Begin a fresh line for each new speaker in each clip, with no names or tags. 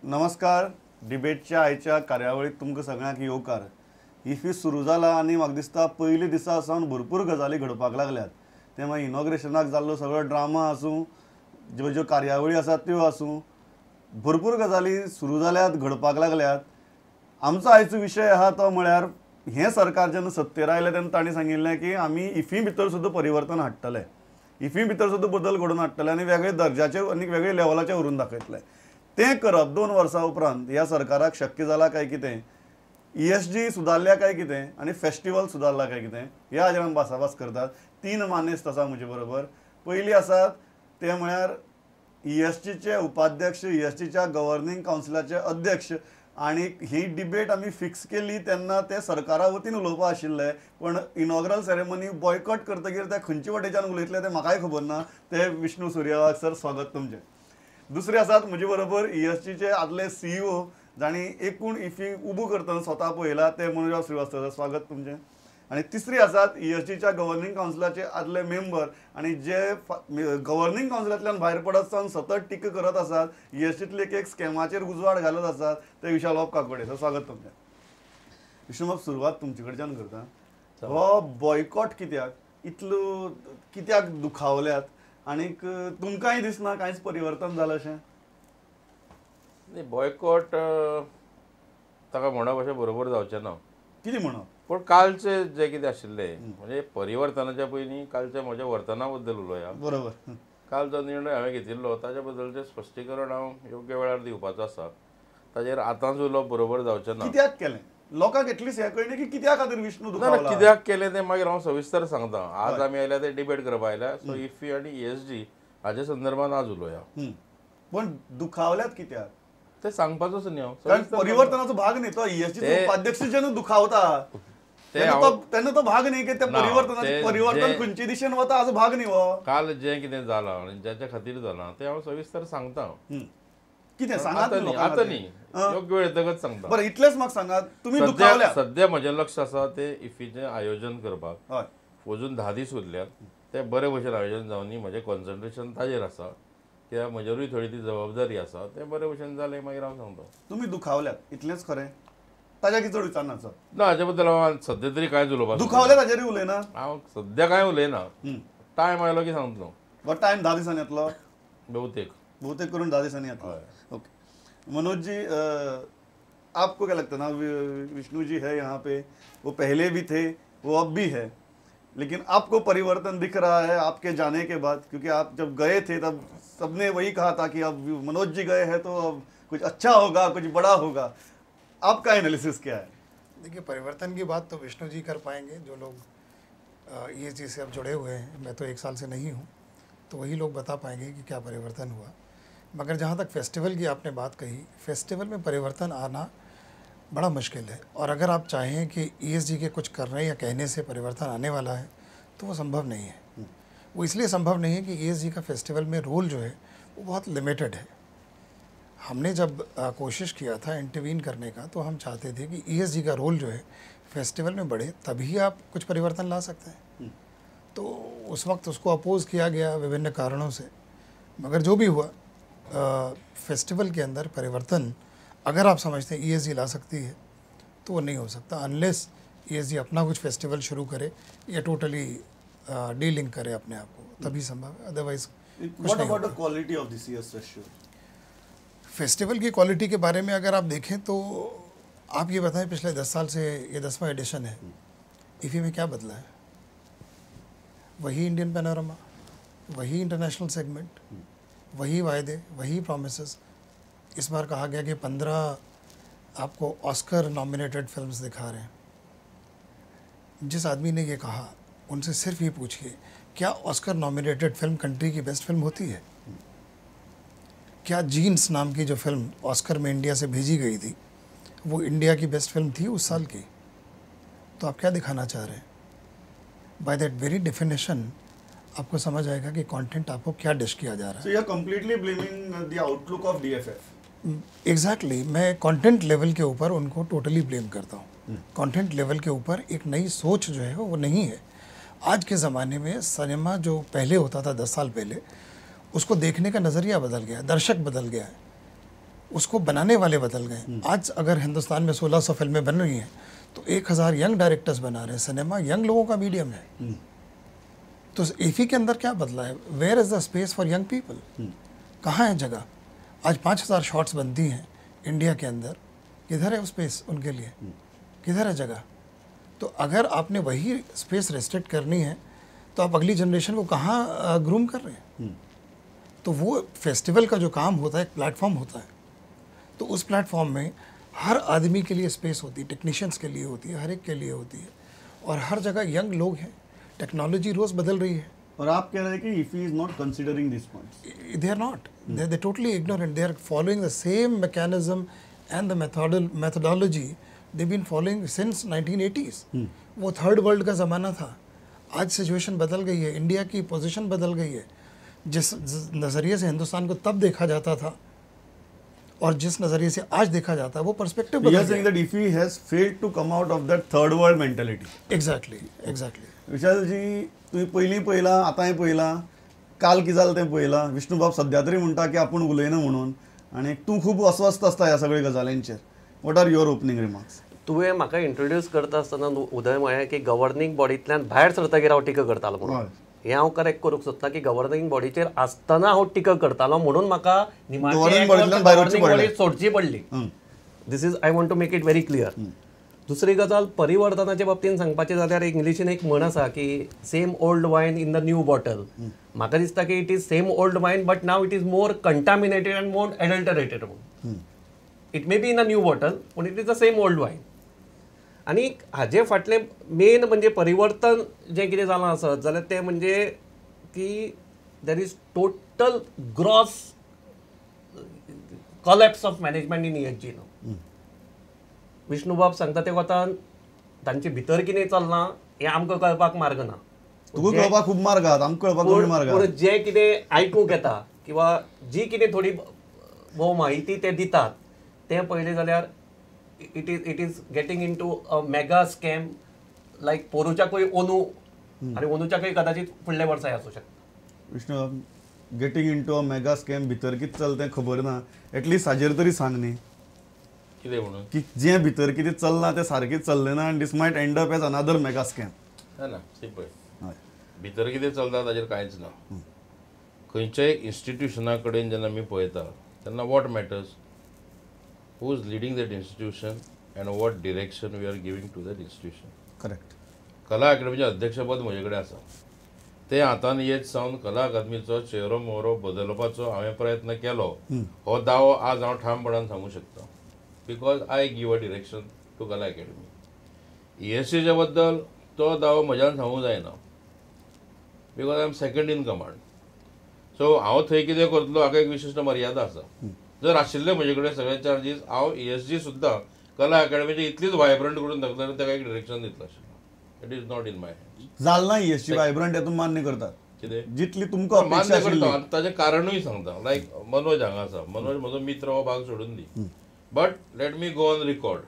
नमस्कार. डिबेटच्या आयच्या कार्यावळीत तुमकां सगळ्यांक येवकार. इफी सुरू जाला आनी म्हाका दिसता पयले दिसा सावन भरपूर गजाली घडपाक लागल्यात. ते मागीर इनॉग्रेशनाक जाल्लो सगळो ड्रामा आसूं, ज्यो ज्यो कार्यावळी आसात त्यो आसूं, भरपूर गजाली सुरू जाल्यात, घडपाक लागल्यात. आमचो आयचो विशय आहा तो म्हळ्यार हें सरकार जेन्ना सत्तेर आयलें तेन्ना तांणी सांगिल्लें की आमी इफी भितर सुद्दां परिवर्तन हाडटले, इफी भितर सुद्दां बदल घडोवन हाडटले आनी वेगळे दर्जाचे आनी वेगळे लेवलाचे व्हरून दाखयतले. तें करप 2 वर्सां उपरांत ह्या सरकाराक शक्य जालां काय कितें, ESG सुदारल्या काय कितें आनी फेस्टिवल सुदारला काय कितें, ह्या हाजेर आमी भासाभास करतात. 3 मानेस्त आसा म्हजे बरोबर. पयलीं आसात ते म्हळ्यार ESGचे उपाध्यक्ष, ESGच्या गव्हर्निंग कावन्सिलाचे अध्यक्ष, आनी ही डिबेट आमी फिक्स केली तेन्ना ते सरकारा वतीन उलोवपा आशिल्ले, पण इनॉग्रल सेरेमनी बॉयकॉट करतकीर ते खंयचे वटेच्यान उलयतले ते म्हाकाय खबर ना. ते विष्णू सूर्या वाघ सर, स्वागत तुमचें. दुसरे आसात म्हजे बरोबर ESGचे आदले CEO जांणी एकूण इफी उबो करतना स्वता पळयला, ते मनोज श्रीवास्तव, स्वागत तुमचें. आनी तिसरी आसात ESGच्या गव्हर्निंग कावन्सिलाचे आदले मेंबर आनी जे गव्हर्निंग कावन्सिलांतल्यान भायर पडत सावन सतत टिका करत आसात, ESGतले एक एक स्कॅमाचेर उजवाड घालत आसात, ते विशाल काकोडे सर, स्वागत तुमचें. विष्णुबाब, सुरवात तुमचे कडच्यान करता. हो बॉयकॉट कित्याक, इतलो कित्याक दुखावल्यात आनीक तुमकांय दिसना कांयच परिवर्तन जालां अशें?
न्ही, बॉयकॉट ताका म्हणप अशें बरोबर जावचें ना.
कितें म्हणप?
पूण कालचे जे कितें आशिल्लें म्हणजे परिवर्तनाच्या पयलीं कालच्या म्हज्या वर्तना बद्दल उलोवया.
बरोबर.
काल जो निर्णय हांवें घेतिल्लो ताच्या बद्दलचें स्पश्टीकरण हांव योग्य वेळार दिवपाचो आसा. ताजेर आतांच उलोवप बरोबर जावचें ना.
कित्याक केलें लोकांक एटलिस्ट हें कळ्ळें की कित्या खातीर विष्णू दुखावला?
कित्याक केलें तें मागीर हांव सविस्तर सांगता. आज आमी आयल्या ते डिबेट करपाक आयल्या, सो इफी आनी ESG हाजे संदर्भात आज उलोवया.
पण दुखावल्यात कित्याक
ते सांगपाचोच न्ही हांव,
कारण परिवर्तनाचो भाग न्ही तो. ESG उपाध्यक्ष जेन्ना दुखावता तेन्ना तो भाग न्ही की ते परिवर्तनाचे, परिवर्तन खंयचे दिशेन वता हाचो भाग न्ही हो.
काल जें कितें जालां आनी ज्याच्या खातीर जालां तें हांव सविस्तर सांगता.
कितें सांगात
आतां न्ही, योग्य वेळ येतकच सांगता.
बरें, इतलेंच म्हाका सांगात, तुमी दुखावल्या.
सद्या म्हजें लक्ष आसा तें इफीचें आयोजन करपाक. अजून 10 दीस उरल्यात, तें बरे भशेन आयोजन जावनी म्हजें कॉन्सन्ट्रेशन ताजेर आसा, कित्याक म्हजेरूय थोडी ती जबाबदारी आसा. तें बरे भशेन जालें मागीर हांव सांगता.
तुमी दुखावल्यात इतलेंच खरें, ताज्या कितें चड विचारना सर?
ना, हाजे बद्दल हांव सद्या तरी कांयच उलोवपाक.
दुखावल्या ताजेरूय उलयना
हांव, सद्या कांय उलयना. टायम आयलो की सांगतलो.
बट टायम 10 दिसांनी येतलो
बहुतेक,
बहुतेक करून 10 दिसांनी येतलो. ओके मनोज जी, आपको क्या लगता है ना, विष्णु जी है यहाँ पे, वो पहले भी थे, वो अब भी है, लेकिन आपको परिवर्तन दिख रहा है आपके जाने के बाद? क्योंकि आप जब गए थे तब सबने वही कहा था कि अब मनोज जी गए हैं तो अब कुछ अच्छा होगा, कुछ बड़ा होगा. आपका एनालिसिस क्या है?
देखिए, परिवर्तन की बात तो विष्णु जी कर पाएंगे, जो लोग ESG से अब जुड़े हुए हैं. मैं तो 1 साल से नहीं हूँ, तो वही लोग बता पाएंगे कि क्या परिवर्तन हुआ. मगर जहाँ तक फेस्टिवल की आपने बात कही, फेस्टिवल में परिवर्तन आना बड़ा मुश्किल है. और अगर आप चाहें कि ESG के कुछ करने या कहने से परिवर्तन आने वाला है तो वो संभव नहीं है. वो इसलिए संभव नहीं है कि ESG का फेस्टिवल में रोल जो है वो बहुत लिमिटेड है. हमने जब कोशिश किया था इंटरवीन करने का, तो हम चाहते थे कि ESG का रोल जो है फेस्टिवल में बढ़े, तभी आप कुछ परिवर्तन ला सकते हैं. तो उस वक्त उसको अपोज़ किया गया विभिन्न कारणों से. मगर जो भी हुआ, फेस्टिवल के अंदर परिवर्तन अगर आप समझते हैं ESG ला सकती है तो वो नहीं हो सकता, अनलेस ESG अपना कुछ फेस्टिवल शुरू करे या टोटली डीलिंक करे अपने आप को, तभी संभव है. अदरवाइज
कुछ नहीं. What about the quality of this year's festival?
Festival की क्वालिटी के बारे में अगर आप देखें तो आप ये बताएं, पिछले 10 साल से ये 10वां एडिशन है, इफी में क्या बदला है? वही इंडियन पैनोरमा, वही इंटरनेशनल सेगमेंट, वही वायदे, वही प्रोमिसेस. इस बार कहा गया कि 15 आपको ऑस्कर नॉमिनेटेड फिल्म्स दिखा रहे हैं. जिस आदमी ने ये कहा उनसे सिर्फ ये पूछिए, क्या ऑस्कर नॉमिनेटेड फिल्म कंट्री की बेस्ट फिल्म होती है? क्या जीन्स नाम की जो फिल्म ऑस्कर में इंडिया से भेजी गई थी वो इंडिया की बेस्ट फिल्म थी उस साल की? तो आप क्या दिखाना चाह रहे हैं? बाय that very definition आपको समझ आएगा कि कंटेंट आपको क्या डिश किया जा रहा है.
So you are completely blaming the outlook of DFF.
Exactly, मैं कंटेंट लेवल के ऊपर उनको टोटली ब्लेम करता हूँ. कंटेंट लेवल के ऊपर एक नई सोच जो है वो नहीं है. आज के ज़माने में सिनेमा जो पहले होता था 10 साल पहले, उसको देखने का नज़रिया बदल गया, दर्शक बदल गया है. उसको बनाने वाले बदल गए। आज अगर हिंदुस्तान में 1600 फिल्में बन रही हैं तो 1000 यंग डायरेक्टर्स बना रहे हैं। सिनेमा यंग लोगों का मीडियम है। तो इफ़ी के अंदर क्या बदला है? Where is the space for young people? कहाँ है जगह? आज 5000 शॉर्ट्स बनती हैं इंडिया के अंदर, किधर है वो स्पेस उनके लिए? किधर है जगह? तो अगर आपने वही स्पेस रेस्ट्रिक्ट करनी है तो आप अगली जनरेशन को कहाँ ग्रूम कर रहे हैं? तो वो फेस्टिवल का जो काम होता है, एक प्लेटफॉर्म होता है, तो उस प्लेटफॉर्म में हर आदमी के लिए स्पेस होती है, टेक्नीशियंस के लिए होती है, हर एक के लिए होती है, और हर जगह यंग लोग हैं। टेक्नोलॉजी रोज़ बदल रही है।
और आप कह रहे हैं कि IFFI is not considering this points.
They are not, they totally ignorant. They are following the same mechanism and the methodology they been following since 1980s। वो थर्ड वर्ल्ड का ज़माना था। आज सिचुएशन बदल गई है, इंडिया की पोजीशन बदल गई है। जिस नज़रिए से हिंदुस्तान को तब देखा जाता था और जिस नज़रिए से आज देखा जाता है, वो पर्सपेक्टिव बदल Gaya.
That IFFI has failed to come out of that third world mentality.
Exactly, exactly.
Vishal ji, तुवें पयलीं पळयलां, आतांय पळयलां, काल कितें जालें तें पळयलां। विष्णुबाब सद्या तरी म्हणटा की आपूण उलयना म्हणून, आनी तूं खूब अस्वस्थ आसता ह्या सगळ्या गजालींचेर। What are your opening remarks?
तुवें म्हाका इंट्रोड्यूस करता आसतना उदय म्हळें की गव्हर्निंग बॉडींतल्यान भायर सरतगीर हांव टिका करतालो म्हणून। हें हांव करेक्ट करूंक सोदता की गव्हर्निंग बॉडीचेर आसतना हांव टिका करतालो म्हणून म्हाका गव्हर्निंग बॉडी सोडची पडली। This is I want to make it very clear. दुसरी गजाल परिवर्तनाचे बाबतीन सांगपाचें जाल्यार इंग्लिशीन एक म्हण आसा की same old wine in the new bottle. म्हाका दिसता की it is same old wine but now it is more contaminated and more adulterated म्हणून। It may be in a new bottle पूण it is the same old wine. आनी हाजे फाटलें main म्हणजे परिवर्तन जें कितें जालां आसत जाल्यार तें म्हणजे की there is total gross collapse of management in ESG. न्हू विष्णुबाब सांगता ते वतान तांचे भितर कितें चल्लां हें आमकां कळपाक मार्ग ना।
तुका कळपाक खूब मार्ग आहात, आमकां कळपाक कमी मार्ग आहात।
पूण जें कितें आयकूंक येता किंवा जी कितें थोडी भोव म्हायती ते दितात तें पळयलें जाल्यार it is getting into a mega scam like पोरूच्याकूय ओनू आनी ओनूच्याकूय कदाचित फुडल्या वर्साय आसूं शकता।
Vishnu, getting into a mega scam भितर कितें चलता तें खबर ना, एटलिस्ट हाजेर तरी सांग न्ही
कितें म्हणून
की जें भितर कितें चल्लां तें सारकें चल्लें ना आनी this might end up as another mega scam.
ना सी पळय, भितर कितें चलता ताजेर कांयच ना। खंयच्याय इन्स्टिट्युशना कडेन जेन्ना आमी पळयता तेन्ना what matters, who is leading that institution and what direction we are giving to that institution.
Correct.
कला अकादमीचें अध्यक्षपद म्हजे कडेन आसा, तें हातान येत सावन कला अकादमीचो चेहरो मोहरो बदलपाचो हांवें प्रयत्न केलो। हो दावो आज हांव ठामपणान सांगूंक शकता because I give a direction to Kala Akademi. ESCच्या बद्दल तो दावो म्हज्यान सांगूंक जायना because I am second in command. So हांव थंय कितें करतलो हाका एक विशिश्ट मर्यादा आसा। जर आशिल्ले म्हजे कडेन सगळे चार्जीस, हांव ESG सुद्दां कला अकादमीचे इतलीच वायब्रंट करून दाखयतलो आनी ताका एक डिरेक्शन दितलो आशिल्लो। It is not in my hand.
जाल ना ESG vibrant हें तुमी मान्य करतात?
कितें
जितली तुमकां
मान्य करता आनी ताजें कारणूय सांगता। लायक मनोज हांगा आसा, मनोज म्हजो मित्र, हो भाग सोडून दी, but let me go on record,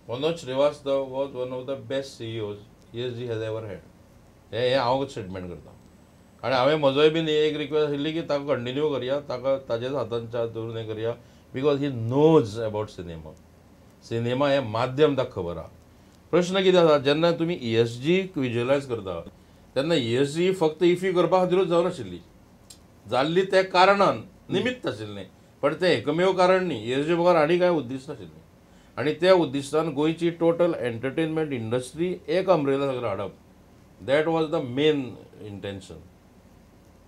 Manoj Srivastava was one of the best CEOs ESG has ever had. हें हांव स्टेटमेंट करता आनी हांवें म्हजोय बीन एक रिक्वेस्ट आशिल्ली की ताका कंटिन्यू करया, ताका ताजेच हातान चार्ज दवरून हें करया because he knows about cinema. Cinema हें माध्यम ताका खबर आहा। प्रश्न कितें आसा, जेन्ना तुमी ESG visualise करता तेन्ना ESG फक्त इफी करपा खातीरूच जावनाशिल्ली, जाल्ली त्या कारणान निमित्त आशिल्लें, पण तें एकमेव कारण न्ही। ESG बगर आनी कांय उद्दिश्ट नाशिल्लें आनी त्या उद्दिश्टान गोंयची टोटल एंटरटेनमेंट इंडस्ट्री एक अम्ब्रेला सगळें हाडप, that was the main intention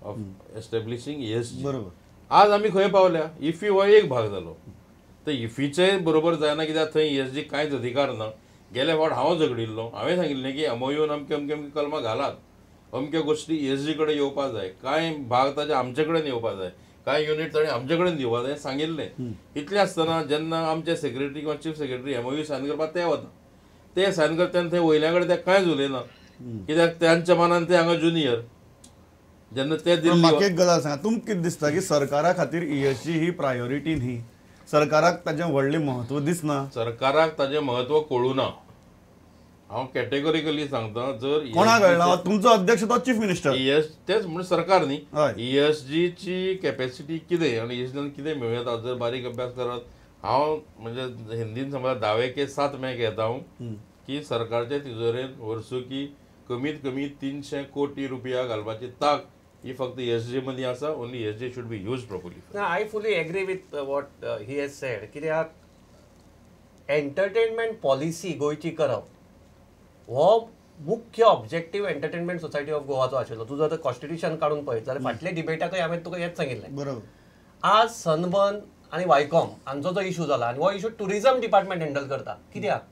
of establishing ESG.
बरोबर.
आज आमी खंय पावल्या, इफी हो एक भाग जालो, तर इफीचे बरोबर जायना कित्याक थंय ESG कांयच अधिकार ना। गेले फावट हांव झगडिल्लो, हांवें सांगिल्लें की MOUन अमके अमके अमके कलमां घालात, अमक्यो गोश्टी ESG कडेन येवपा जाय, कांय भाग ताजे आमचे कडेन येवपा जाय, कांय युनीट ताणें आमचे कडेन दिवपा जाय सांगिल्लें। इतलें आसतना जेन्ना आमचे सेक्रेटरी किंवा चीफ सेक्रेटरी MOU sign करपाक ते वता, ते सायन करता तेन्ना थंय वयल्या कडेन ते कांयच उलयना कित्याक तांच्या मनान ते हांगा ज्युनियर। जेन्ना ते दिल्ली,
म्हाका एक गजाल सांगा, तुमकां कितें दिसता की सरकारा खातीर ESG ही प्रायोरिटी न्ही, सरकाराक ताजें व्हडलें म्हत्व दिसना?
सरकाराक ताजें म्हत्व कळूं ना। हांव कॅटेगॉरिकली सांगता, जर
कोणाक कळना तुमचो अध्यक्ष तो चीफ मिनिस्टर
ES तेच म्हणून सरकार न्ही, ESG ची कॅपॅसिटी कितें आनी ESG कितें मेळूं येता जर बारीक अभ्यास करत, हांव म्हणजे हिंदीन समजा दावे के साथ मैं कहता हूँ की सरकारच्या तिजोरेन वर्सुकी कमीत कमी 300 कोटी रुपया घालपाची ताक ही फक्त ESG मदीं आसा. Only ESG should be used properly.
ना, I fully agree with what he has said. कित्याक एंटरटेनमेंट पॉलिसी गोंयची करप हो मुख्य ऑब्जेक्टीव एंटरटेनमेंट सोसायटी ऑफ गोवाचो आशिल्लो. तूं जर कॉन्स्टिट्युशन काडून पळयत जाल्यार फाटल्या डिबेटाकय हांवें तुका हेंच सांगिल्लें.
बरोबर.
आज सनबर्न आनी वायकॉम हांचो जो इशू जाला आनी हो इशू टुरिझम डिपार्टमेंट हँडल करता, कित्याक?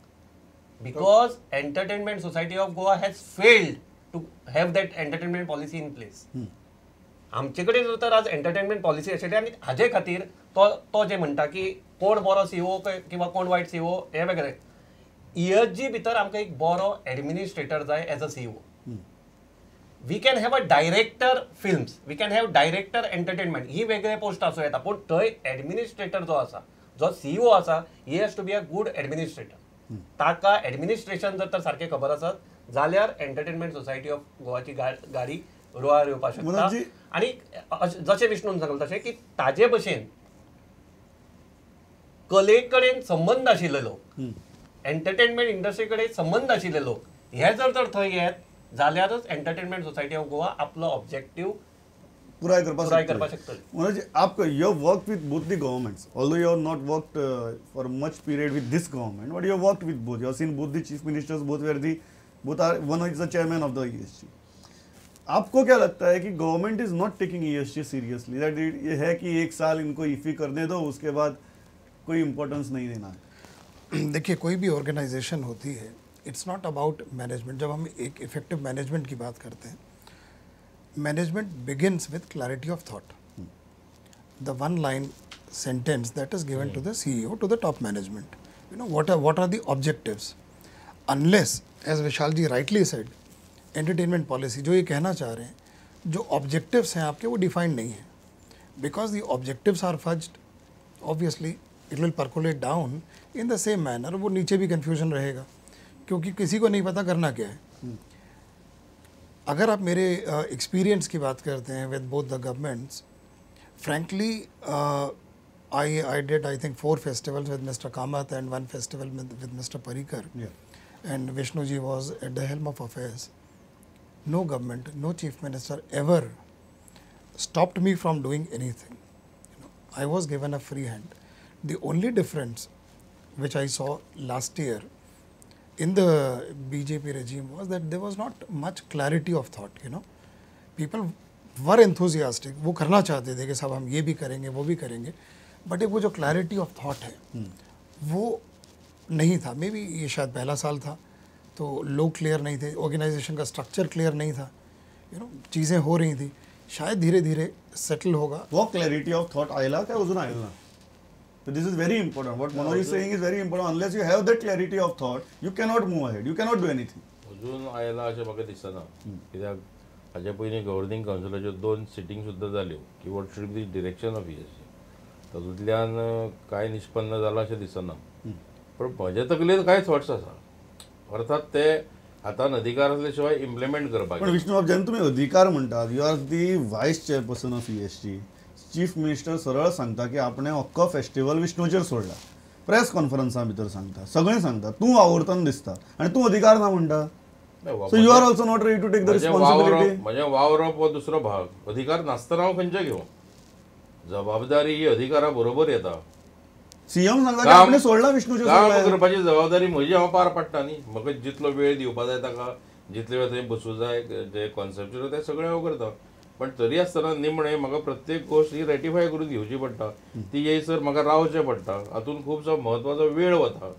Because Entertainment Society of Goa has failed to have that entertainment policy in place. आमचे कडेन जर तर आज एंटरटेनमेंट पॉलिसी आशिल्ली आनी हाजे खातीर तो तो जे म्हणटा की कोण बरो सीईओ किंवा कोण वायट सीईओ हे वेगळे, ESG भितर आमकां एक बरो एडमिनिस्ट्रेटर जाय as a CEO. We can have a director films, we can have director entertainment, ही वेगळे पोस्ट आसूं येता, पूण थंय एडमिनिस्ट्रेटर जो आसा, जो सीईओ आसा, he has to be a good administrator. ताका एडमिनिस्ट्रेशन जर तर सारकें खबर आसत जाल्यार एंटरटेनमेंट सोसायटी ऑफ गोवाची गाडी रुळार येवपाक शकता.
मनोजजी.
आनी जशें विष्णून सांगलें तशें की ताजे भशेन कले कडेन संबंद आशिल्ले लोक, एंटरटेनमेंट इंडस्ट्री कडेन संबंद आशिल्ले लोक हे जर तर थंय येत जाल्यारच एंटरटेनमेंट सोसायटी ऑफ गोवा आपलो ऑब्जेक्टीव
पुराय करपाक
पुराय
शकतली.
करपाक शकतली.
Manoj, आपको you have worked with both the governments, although you have not worked for much period with this government, but you have worked with both. You have seen both the chief ministers, both were the both are one is the chairman of the ESG. आपको क्या लगता है कि government is not taking ESG seriously, that ये है कि एक साल इनको इफी करने दो, उसके बाद कोई इम्पोर्टेंस नहीं देना है?
देखिए, कोई भी ऑर्गेनाइजेशन होती है, it's not about management. जब हम एक इफेक्टिव मैनेजमेंट की बात करते हैं, management begins with clarity of thought, the one line sentence that is given to the CEO, to the top management. What are the objectives? Unless, as Vishal ji rightly said, entertainment policy जो ये कहना चाह रहे हैं, जो objectives हैं आपके वो defined नहीं हैं. Because the objectives are fudged, obviously it will percolate down in the same manner. वो नीचे भी confusion रहेगा क्योंकि किसी को नहीं पता करना क्या है. अगर आप मेरे एक्सपीरियंस की बात करते हैं with both the governments, frankly, I did, I think, four festivals with Mr. Kamath and one festival with Mr. Parrikar. And Vishnu ji was at the helm of affairs. No government, no chief minister ever stopped me from doing anything. I was given a free hand. The only difference which I saw last year in the BJP regime was that there was not much clarity of thought. People were enthusiastic, वो करना चाहते थे कि साहब हम ये भी करेंगे, वो भी करेंगे, बट एक वो जो क्लैरिटी ऑफ थॉट है वो नहीं था. मे बी ये शायद पहला साल था तो लोग क्लियर नहीं थे, ऑर्गेनाइजेशन का स्ट्रक्चर क्लियर नहीं था, you know चीज़ें हो रही थी. शायद धीरे धीरे सेटल होगा.
वो क्लैरिटी ऑफ थॉट आयला काय अजून आयला ना? So this is very important. What Manoj is saying is very important. Unless you have that clarity of thought, you cannot move ahead. You cannot do anything.
अजून आयला अशें म्हाका दिसना, कित्याक हाजे पयलीं गव्हर्निंग कावन्सिलाच्यो दोन सिटींग सुद्दां जाल्यो की what should be direction of ESG. तातूंतल्यान कांय निष्पन्न जालां अशें दिसना. पण म्हज्या तकलेन कांय थॉट्स आसा, अर्थात ते हातान अधिकार आसले शिवाय इम्प्लिमेंट करपाक
पण विष्णू बाब, जेन्ना तुमी अधिकार म्हणटात, you are the vice chairperson of ESG. Chief minister सरळ सांगता की आपणें अख्खो फेस्टिवल विष्णूचेर सोडला. प्रेस कॉन्फरन्सा भितर सांगता, सगळें सांगता, तूं वावुरतना दिसता आनी तूं अधिकार ना म्हणटा. So you are also not ready to take the responsibility.
म्हजें वावरप हो दुसरो भाग. अधिकार नासतना हांव खंयचे घेवं? जबाबदारी ही अधिकारा बरोबर येता.
सीएम सांगता की आपणें सोडला विष्णूचेर
काम
सोडला.
करपाची जबाबदारी म्हजी हांव पार पाडटा न्ही. म्हाका जितलो वेळ दिवपा जाय ताका, जितले वेळ थंय बसूं जाय, जे कॉन्सेप्चुअल ते सगळें हांव करता. पण तरी आसतना निमणें म्हाका प्रत्येक गोश्ट ही रेटिफाय करून घेवची पडटा. ती येयसर म्हाका रावचें पडटा. हातूंत खुबसो म्हत्वाचो वेळ वता.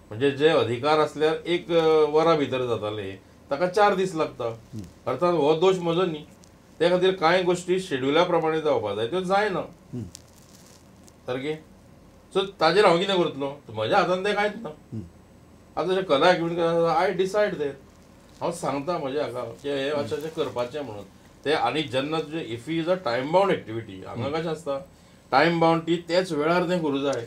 म्हणजे जे अधिकार आसल्यार एक वरा भितर जाताले ताका 4 दीस लागता. अर्थात हो दोश म्हजो न्ही. ते खातीर कांय गोश्टी शेड्युला प्रमाणे जावपा जाय, त्यो जायना सारकें. सो ताजेर हांव कितें करतलो? म्हज्या हातान तें कांयच ना. आतां जशें कला अकादमी I decide that, हांव सांगता म्हज्या हाका की हें अशें अशें करपाचें म्हणून ते. आनी जेन्ना तुजें IFFI is a time bound activity, हांगा कशें आसता टायम बावंड, ती तेच वेळार तें करूं जाय.